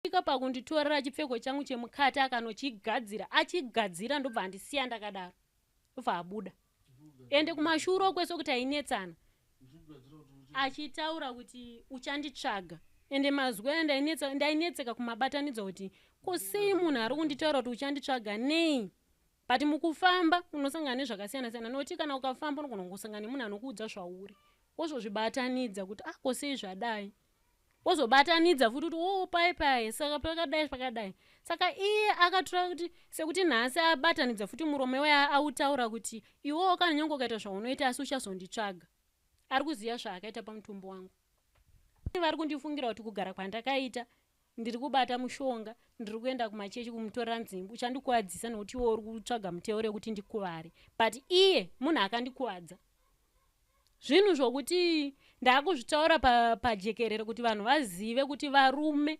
Ika pakunditorera chipfeko changu chemukati akanochigadzira, achigadzira ndobva andisiya ndakadaro, ndobva abuda. Ende kumashure kwese kuti ainetsana achitaura kuti uchanditsvaga, ende mazwi aya ndainetseka kumabatanidza kuti ko sei munhu ari kunditaura kuti uchanditsvaga nei. But mukufamba unosangana nezvakasiyana siyana, nokuti kana ukafamba unogona kungosangana nemunhu anokuudza zvauri, wozozvibatanidza kuti ah, ko sei zvadai, wozobatanidza futi kuti o pai pai, saka pakadai pakadai. Saka iye akatora kuti sekuti nhasi abatanidza futi muromo iwaye autaura kuti iwewo kana nyange ukaita zvaunoita asi uchazonditsvaga. Ari kuziva zvaakaita pamutumbi wangu. Vari kundifungira kuti kugara kwandakaita ndiri kubata mushonga, ndiri kuenda kumachechi kumutorera nzimbu, uchandikuvadzisa nokuti iwe uri kutsvaga muteuro yekuti ndikuvare. But iye munhu akandikuvadza zvinhu zvokuti ndakuzvitaura pajekerere kuti vanhu vazive kuti varume.